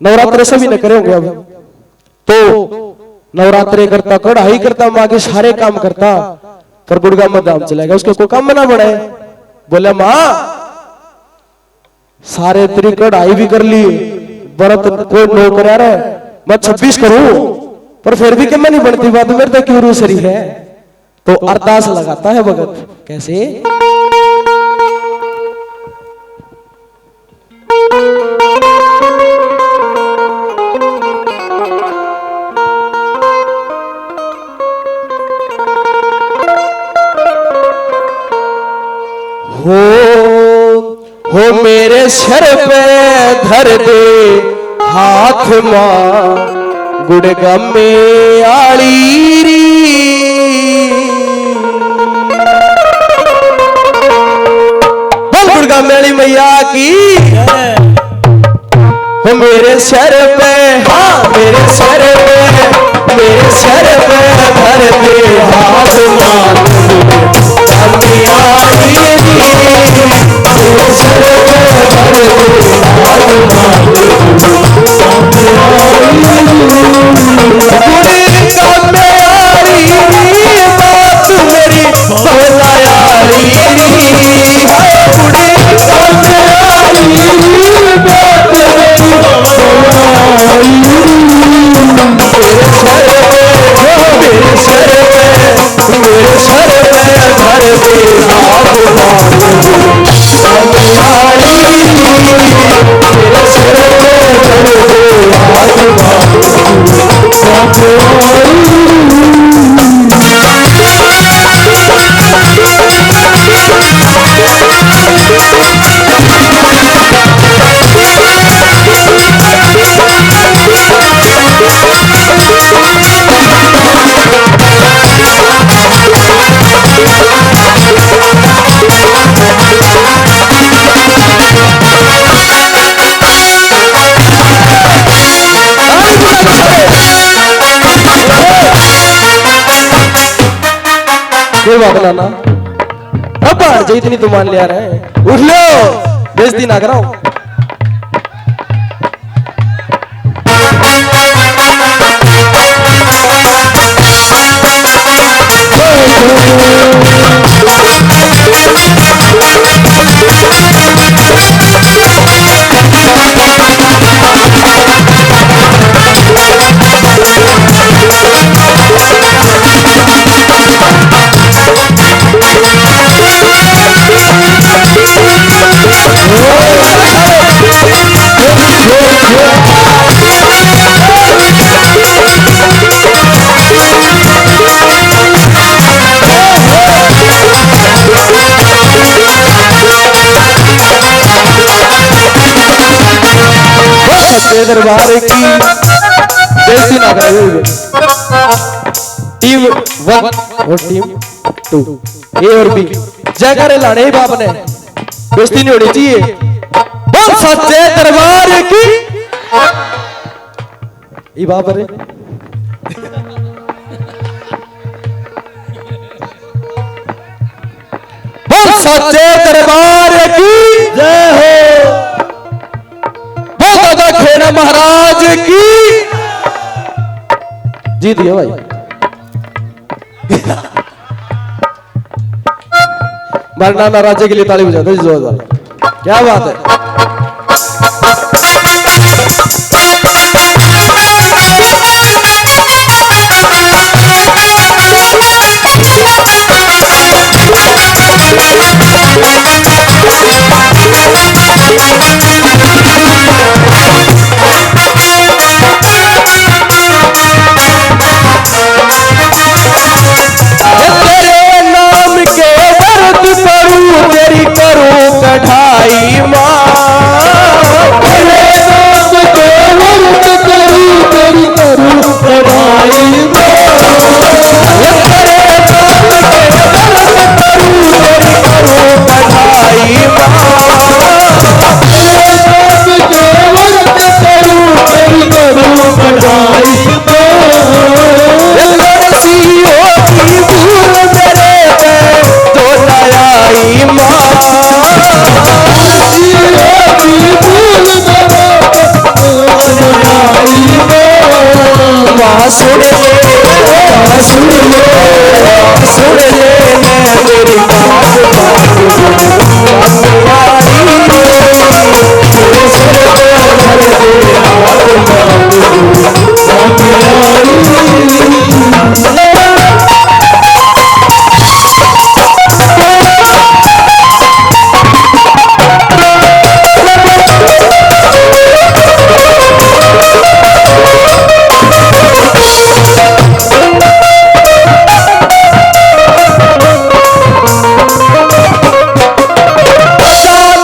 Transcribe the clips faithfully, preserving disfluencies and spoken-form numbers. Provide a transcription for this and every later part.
नवरात्रे सभी ने करे होंगे। अब तो नवरात्रे करता, कढ़ाई करता, माँ के सारे काम करता, पर गुड़गामा धाम चला गया, उसके कोई काम ना बने। बोले, माँ, सारे तेरी कढ़ाई भी कर ली, व्रत कोई नौ करा रहे, मैं छब्बीस करूं, पर फिर भी किम्मा नहीं बनती बात, मेरे तो क्यों रूसरी है। तो अरदास लगाता है भगत, कैसे? हो, हो मेरे सर पे धर दे हाथ माँ, गुड़गामे आली री। बोल गुड़गामे आली मैया की। हो मेरे सर पे, हाँ, मेरे सर पे, मेरे सर पे धर दे हाथ माँ। कोई बात ना ना, अब हार जाए, इतनी तो मान लिया रहे। उठ लो, बेइज्जती ना कराओ। सच्चे दरबार की बेइज्जती ना करे। टीम वन और टीम टू, ए और बी, जयकारे लाने ही बाप ने, बेइज्जती नहीं होनी चाहिए। बोल सच्चे दरबार की। ई बाप रे। बोल सच्चे दरबार की जय हो। बोल दादा खेड़ा महाराज की। जीत गया भाई। मारे नाना राजे के लिए ताली बजा दो जी जोरदार। क्या बात है। तेरे नाम के व्रत करूं, तेरी करूं कढ़ाई माँ।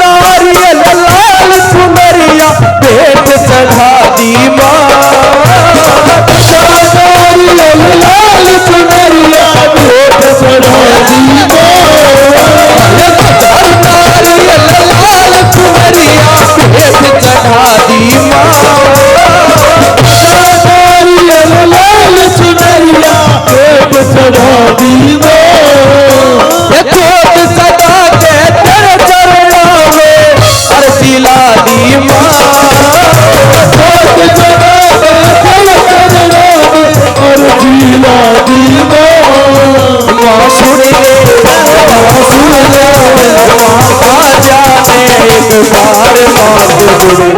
नारियल लाल चुनरिया भेंट चढ़ा दी माँ। नारियल लाल चुनरिया भेंट चढ़ा दी माँ। नारियल लाल चुनरिया भेंट चढ़ा दी माँ। नारियल लाल चुनरिया भेंट चढ़ा दी माँ। ये कोट सजा के तेरे चरणों में अर्जी ला दी माँ। कोट सजा के तेरे चरणों में अर्जी ला दी माँ। माँ सुन ले, माँ सुन ले, माँ आ जाने एक बार माँ तो गुरु।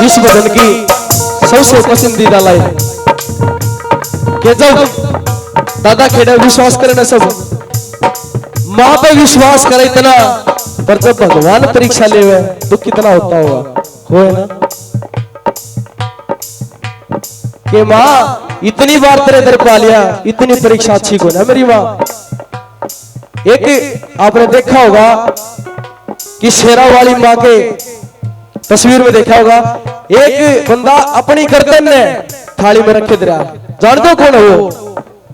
इस भजन की सबसे पसंदीदा लाइन के जब दादा खेड़ा विश्वास करे ना सब, माँ पे विश्वास करे इतना, पर जब भगवान परीक्षा लेवे तो कितना होता होगा, होए ना? के माँ इतनी बार तेरे दर पा लिया, इतनी परीक्षा अच्छी को ना मेरी माँ। एक आपने देखा होगा कि शेरा वाली माँ के तस्वीर में देखा होगा, एक बंदा अपनी गर्दन ने थाली में रखे दे रहा। जान दो कौन है वो?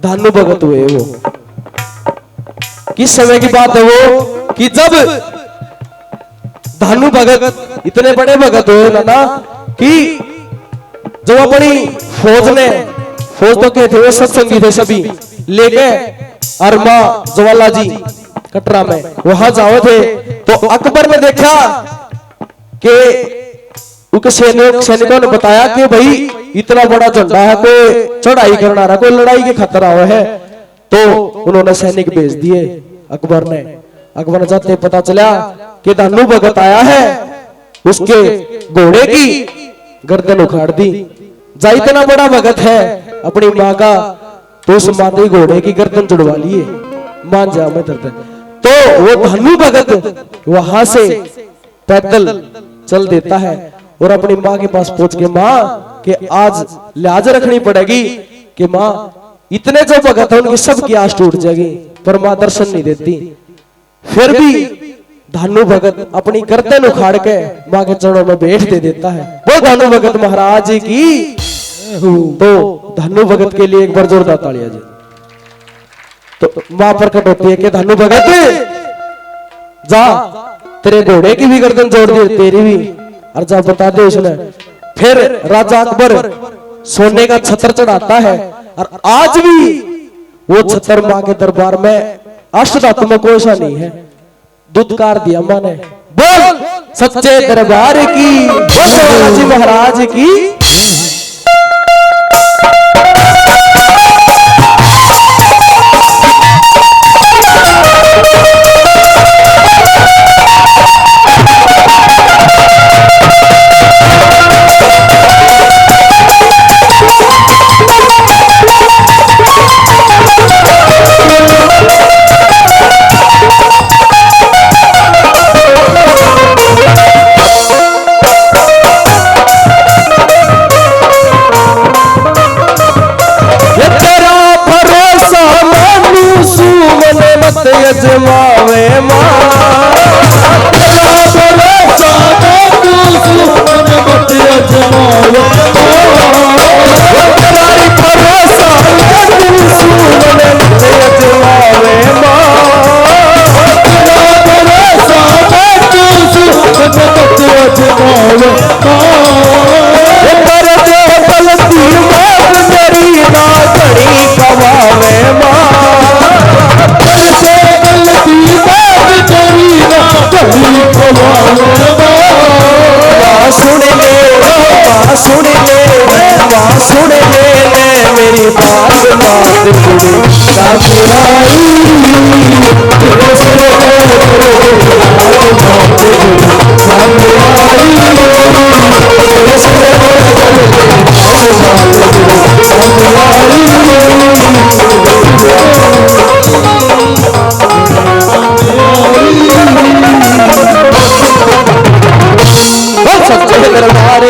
धानू भगत हुए वो। किस समय की बात है वो कि जब धानू भगत इतने बड़े भगत हुए ना, ना कि जब अपनी फौज ने, फौज तो कहते हुए सत्संगी थे सभी, लेके अरमा ज्वाला जी कटरा में वहां जावे थे, तो अकबर ने देखा कि उनके सैनिक, सैनिकों ने बताया कि भाई इतना बड़ा झंडा है, कोई चढ़ाई करना रहा, कोई लड़ाई के खतरा हुआ है, तो उन्होंने सैनिक भेज दिए अकबर ने। अकबर ने जाते पता चला कि धानू भगत आया है, उसके घोड़े की गर्दन उखाड़ दी। जा इतना बड़ा भगत है अपनी माँ का, तो उस माँ के घोड़े की गर्दन जुड़वा लिए, मान जा मैं दर्द। तो वो धानू भगत वहां से पैदल चल देता है और अपनी माँ के पास पहुंच के, माँ के आज लाज रखनी पड़ेगी कि माँ इतने जो भगत हैं उनकी सबकी आस टूट जाएगी, पर माँ दर्शन नहीं देती। फिर भी धानू भगत अपनी गर्दन उखाड़ के माँ के चरणों में भेंट दे देता है। बोल धानू भगत महाराज की। तो धानू भगत के लिए एक बार जोरदार तालियां जी। तो माँ प्रकट होती है कि धानू भगत जा, तेरे घोड़े की भी गर्दन जोड़ दी, तेरी भी, और जा बता दे उसने। फिर राजा अकबर सोने का छत्र चढ़ाता है और आज भी वो छत्र माँ के दरबार में अष्टधातु में कोई सा नहीं है। दुत्कार दिया माँ ने। बोल सच्चे दरबार की, बोल बालाजी महाराज की। सच्चे दरबार